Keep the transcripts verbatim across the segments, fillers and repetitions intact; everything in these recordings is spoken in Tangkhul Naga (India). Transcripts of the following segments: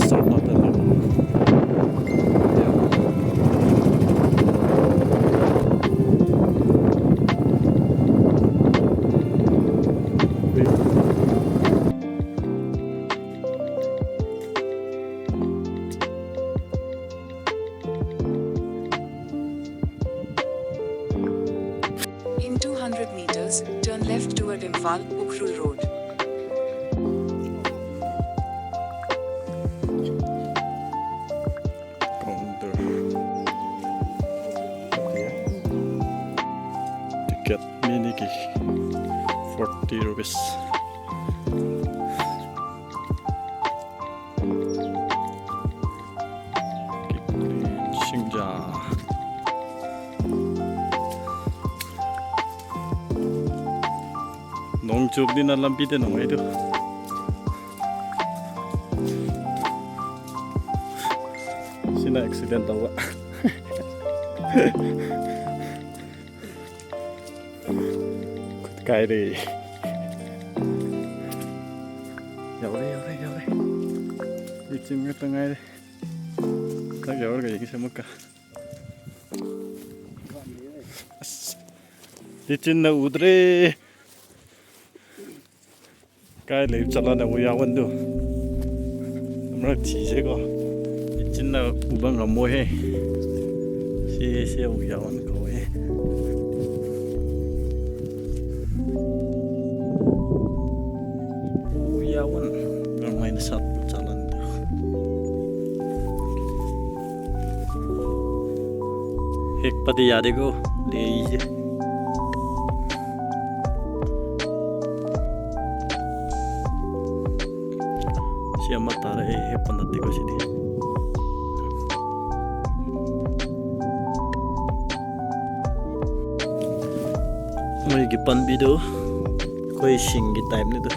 Sarnath along. In two hundred meters, turn left toward Imphal, Ukhrul Road. Counter. Ticket miniki forty rupees. Singja. Nong chuknina lambi te nong ai tu. Sina accident tawwa. Khut kai re. Yaore, yaore, yaore. Ichin ngata ngai re. Kha yaore ka ying se maka. As. Ichinna udre. Kai lei chalana uyawan tu. Amra chi se ko. Ichinna uba ngamo he. Si, si uyawan ko he. Uyawan. Ngamai na sat chalan tu. Hek pati yade ko. Lei je. Siya matara e he panati ko sidi. Moiki panbi tu, koi singki type ni tu.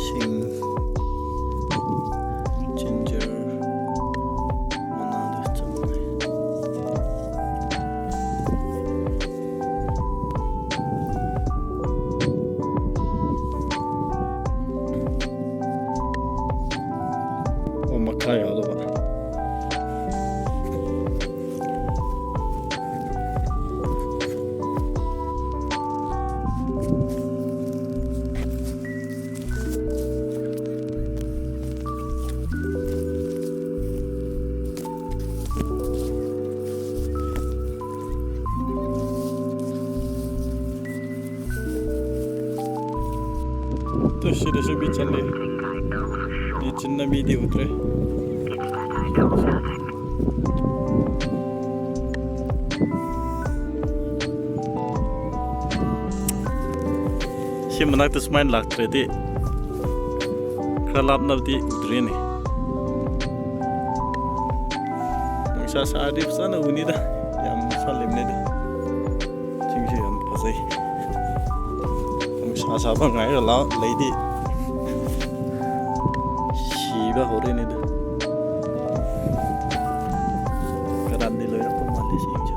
Sing, ginger, mana tu chang. O makhai alo ba. Tu shida shubi chale. Ichinna midi utre. Shi manakta sumain laktre di. Khalap nabdi udre ni. Nungsa sadi sana unida. Yam salim nida. Chingsi yam phasai. Nungsa saba ngai la lady. Shiba hore nida. Karan di lo ya pamali singsi.